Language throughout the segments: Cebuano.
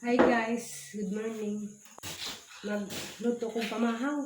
Hi guys, good morning. Magluto kong pamahaw.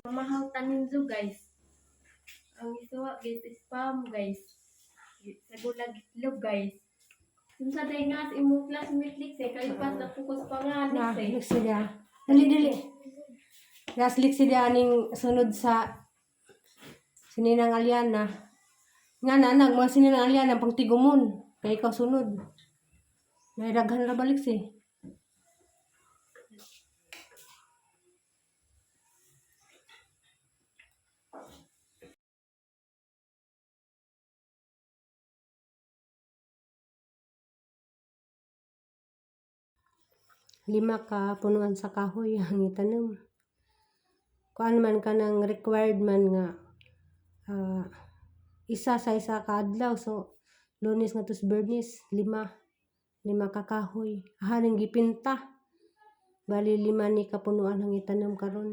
Pamahaw taninzo, guys. Ang isuwa, guys, is spam, guys. Sa gulag itlog, guys. Unsa day nga sa imong classmate Lix eh kalipas na focus pa nga Na, Lix eh. liksi dia. Dali, dali. Last liksi dia aning sunod sa sininang Aliana. Nga na, nag mga sininang Aliana pang tigumon. Kaya ikaw sunod. Nairaghan ra balik si. Lima ka punuan sa kahoy ang itanom. Kuan man ka ng required man nga isa sa isa ka adlaw, so Lunes nga tus Bernis, lima lima ka kahoy haring gipinta, bali lima ni ka punuan ang itanom karon.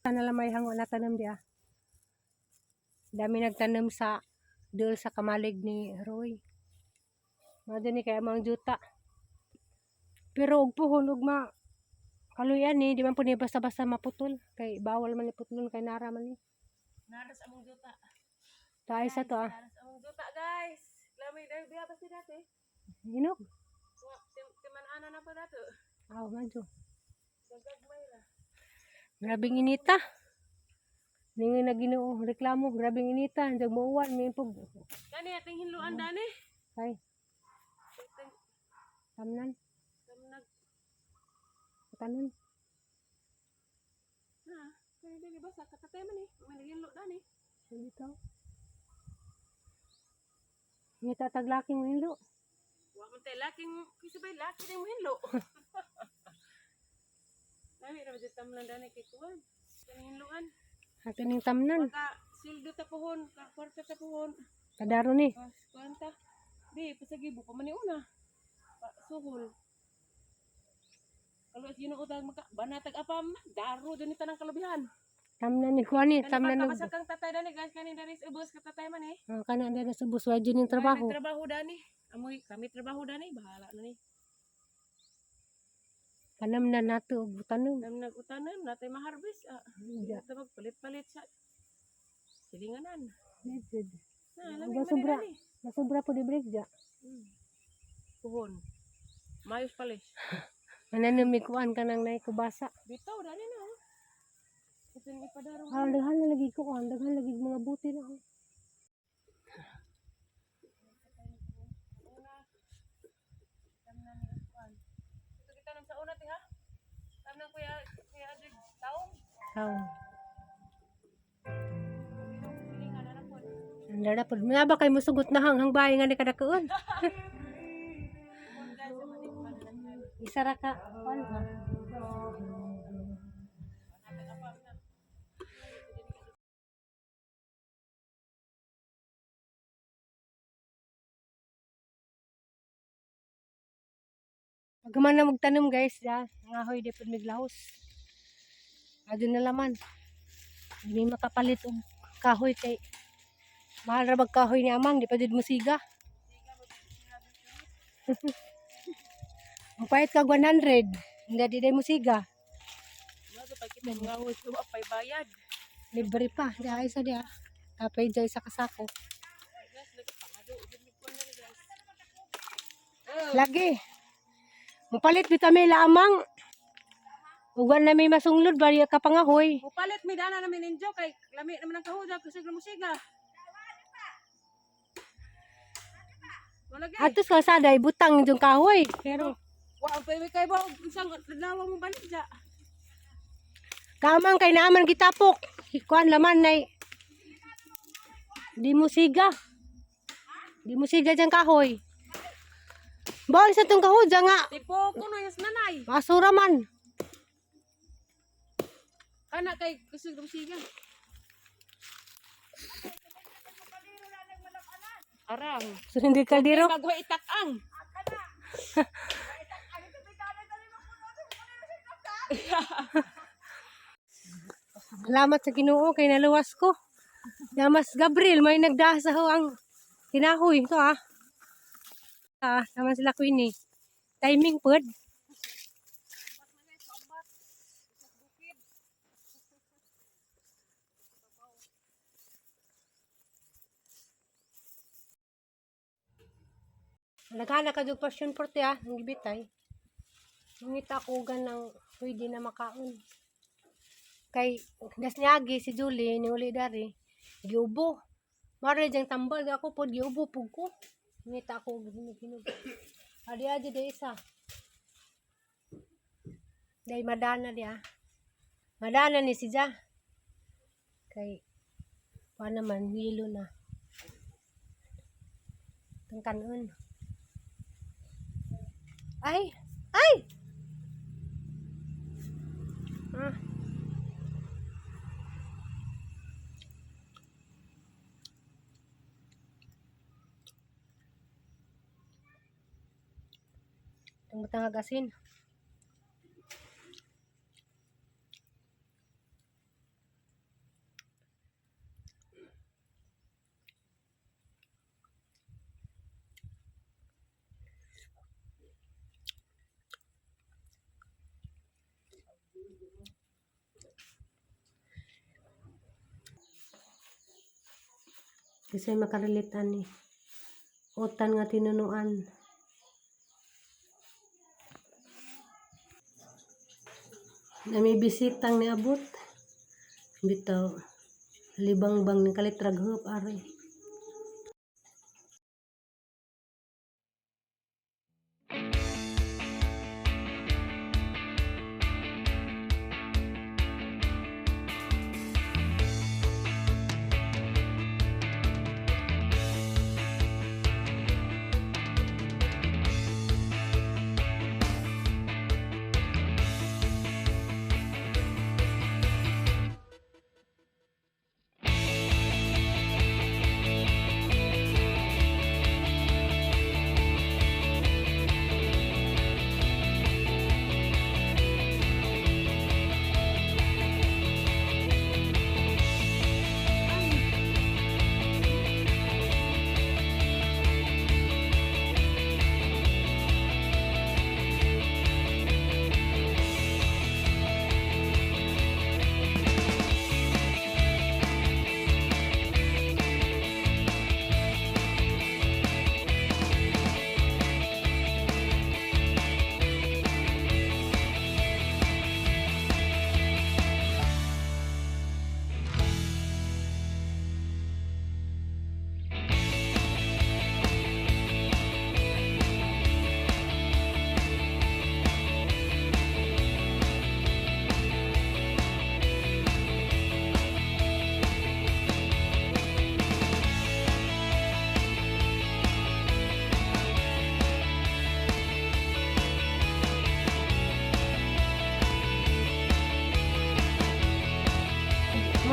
Sana lang may hango na tanom diya. Dami nagtanom sa dul sa kamalig ni Roy. Mga ni kaya mga juta. Pero og puhon og ma kaluyan ni, di man po ni basta-basta maputol kay bawal man ni putlon kay nara man ni. Naras among juta. Tayo sa to ah. Naras among juta, guys. Lamay dahil biya pa si dati. Hinog. Timan-ana na pa dato. Aw, medyo. Gagagmay ra. Grabing inita. Ningoy na Ginoo reklamo, grabing inita, andiyan muuwan may pug. Dani ating hinluan dani. Ay. Tamnan, Tamnag tanon. na. Kaya dili basa kakatay man eh. May naghinlo dani. Dito. Ngita taglaking hinlo. Wa man tay laking kisabay laki na mo hinlo. Dami ra jud tamlan dani kay kuan. Kani hinluan. Ato ning tamnan. Maka sildo ta puhon, ka kwarta ta puhon. Padaro ni. Pas kuan ta. Di pasagibo pa man ni una. Pa, suhol. Kalau sino utang maka banatag apam daro dun ni tanang kalubihan. Tamnan ni kuan ni, Kani tamnan pa og. kabasa kang tatay dani, guys, kani dani sa ubos ka tatay man eh. Oh, kana na sa bus wa ning trabaho. Ay, nagtrabaho dani. Amoy kami trabaho dani, bahala na ni. Panamnan nato og tanom. Nam nagutanan natay maharbis. Ah, Ja. yeah. Magpalit-palit sa silinganan. Medyo. Na, lami Ba, man ni sobra. dani. Nasobra po di break ja. Puhon. Mayos palis. Mananom mi kuan kanang nay kubasa. Bitaw dani na. Oh. Ito ni ipadaro. Ah, daghan na lagi kuan, daghan lagi mga buti na. Oh. Una. Tamnan ni kuan. Ito kita sa una ti ha. Tamnan kuya kuya Adrig taong. Aw. Silingan na po. Andara po. Mga ba kay musugot na hang hang bahay nga ni kadakuon. Puhon, guys. Isa ra ka. Kuan ba? Pagkaman na magtanom guys, ya, nangahoy di pud miglahos. Adto na laman. Hindi makapalit og kahoy kay mahal ra bag kahoy ni amang, di pa jud musiga. Mupayat kag 100, hindi di day musiga. Wala pa kita mga wa pay bayad. Libre pa, di ay sa diha. Tapay jay sa kasako. Guys, nagpangado ug mi kuan na guys. Lagi. Mupalit bitamin la amang. Ugan na may masunglod bali ka pangahoy. Mupalit mi dana namin ninjo kay lami naman ang kahuda kusog na musiga. Wala gay. Atos ka sa day butang yung kahoy. Pero Wa pa mi kay ba unsang adlaw mo balik ja. kamang kay naaman gitapok. Kuan laman nay. Di mo siga. Di mo siga dyan kahoy. Bawal sa tong kahoy dyan nga. Tipo kuno yung nanay. Basura man. Kana kay kusog na musiga. Arang. So, hindi kaldero. Magwa itakang. Salamat sa Ginoo kay naluwas ko. Damas Gabriel may nagdasa ho ang kinahoy ito ah. Ah, naman sila Queenie. Timing pod. Nagana ka jud passion fruit ah, ang gibitay. Mangita ko ugan ng pwede na makaon. Kay das niagi si Julie ni uli dari giubo. Mara diyang tambal ako pod giubo pug ko. Ngita ako og hinog-hinog. Adi adi di isa. Day madana di ah. Madana ni si Ja. Kay pa naman hilo na. Tang kanon. Ay! Ay! Ah. Itong batang asin. Kasi makarelate ani. Utan nga tinunuan. Na may bisitang niabot. Bitaw. Libang-bang ni kalitrag hup ari.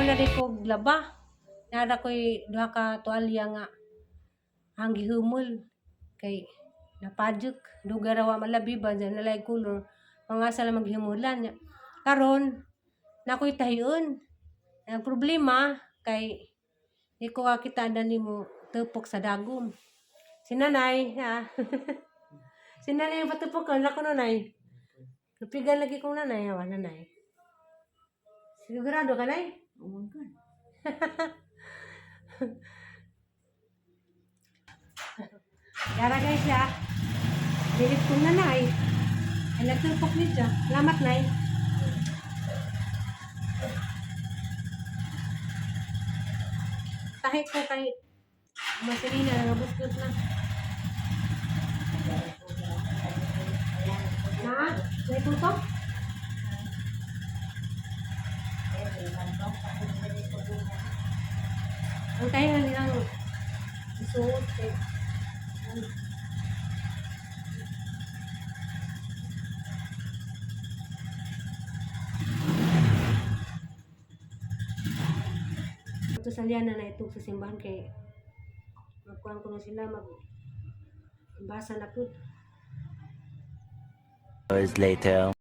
na rin ko laba. Nara ko'y duha ka tuwalya nga ang gihumol kay napadyok dugay ra wa malabi ba dyan nalay color mga sala maghimulan niya. Karon nakoy tahion. Ang problema kay di ko kakita na nimo tupok sa dagom. Si nanay, ha? Si nanay ang patupok ko, nako nanay. Napigan lagi kong nanay, hawa nanay. Sigurado ka, nay? Yara guys ya. Bilit kong nanay. Ay nagtupok niya. Salamat, nay. Tahi ko kay Masilina, nabustot na. Na? May tutok? Ang tayo na nilang isuot kay ano. Ito sa liana na ito sa simbahan kay magkuhan ko na sila mag basa na po. Hours later.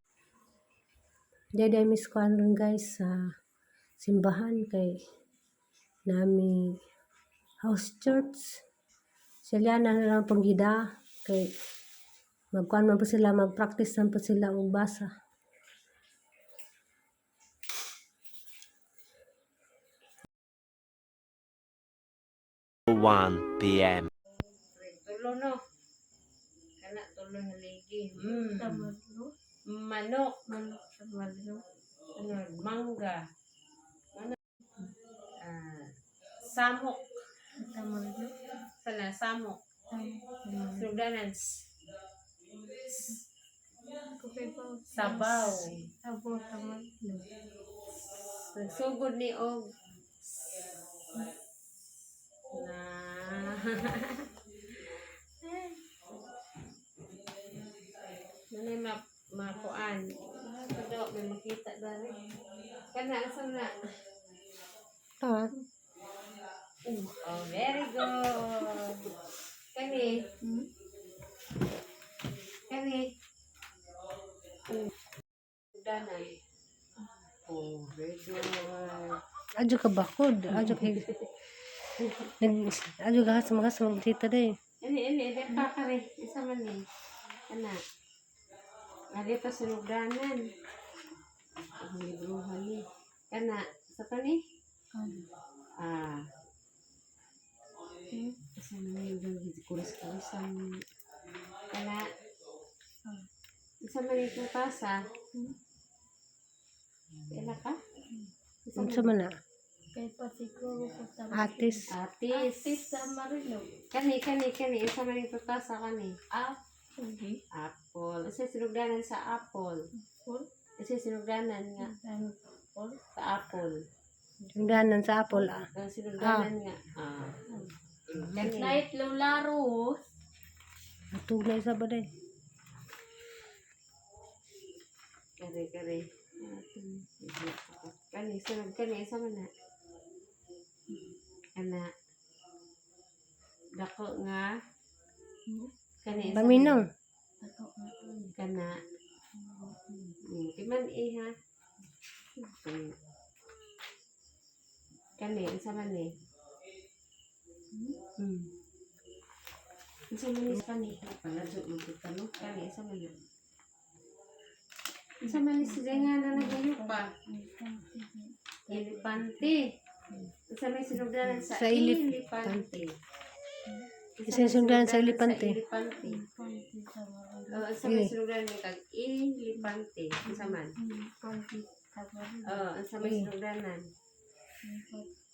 Dede miss ko ron guys sa simbahan kay nami house church. Sila na lang panggida kay magkuan man po sila, mag-practice man po sila og basa. 1 p.m. Tulo no. Kana tulo haligi. Tamarlo. Manok. Manok tamarlo. Ano, mangga. Ano? Ah, samok. Tamarlo. Sana samok. Tamarlo. Sugdanan. Kupi pa. Sabaw. Sabo tamarlo. Nagsugod ni og na nanay ma makuan. Ah, kado may makita dali. Kana asa na? Ah, Oh, very good. Kani. Kani. Danan. Oh, very good. Adyo ka bakod, adyo kay nag adyo ka sa mga sa mga day. Ini, ini, ini, pa kare. Isa man ni. Ana. Ari pa sa lugdanan. Ang libruhan ni. Kana, sa pa ni? Ah. Isa man ni yung kuris-kurisan. Kana. Isa man ni putasa. Ila ka? Isa Unsa man na? Kay pa siguro ko tamarlo. Atis. Atis. Atis tamarlo. Kani, kani, kani. Isa man ni putasa kani. Ah. Okay. Apple. Isa sinugdanan sa apple. Apple. Isa sinugdanan nga Apple. sa apple. Sundanan sa apple ah. Ang sinugdanan nga. Ah. Kani. Night laro. Atug na isa ba day? Kare, kare. Kani, sunod. Kani, isa man na. Ana. Dako nga. Kani, isa man. Paminaw. Kana. Timan iha. Kani. Kani, isa man eh. Isa man ni kani. Paladyo mo kita no. Kani, isa man na. Isa man ni siya nga na nagayo pa. Elepante. Isa may sinugdanan sa, Sa elip- elepante. Isa may sinugdanan sa elepante. Sa elepante. Oo, isa may sinugdanan ni kag elepante. Isa man. Oo, isa may sinugdanan.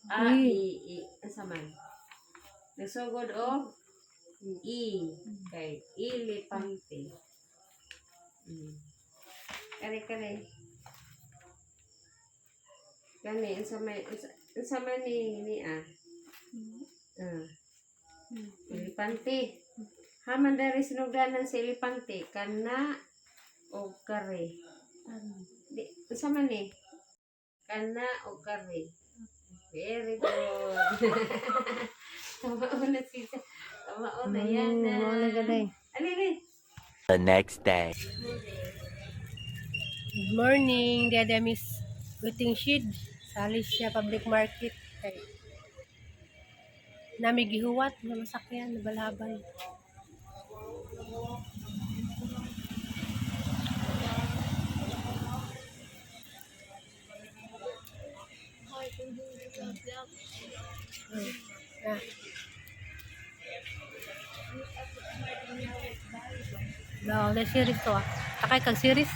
A, I, I. Isa man. Nagsugod og I. Kay elepante. Kare, kare. Kani, unsa may, unsa man ni ah. Ah. Elepante. Haman dari sinugdanan sa elepante kana o kare. Di, unsa man ni? Kana o kare. Very good. Kamao na siya. Kamao na yan na. Mao na gaday. Ali, ali. The next day. Good morning, Dada Miss Waiting Shed sa Alicia Public Market. Kay nami gihuwat nga masakyan nabalabay. Na. No, the series to ah. Takay kag series.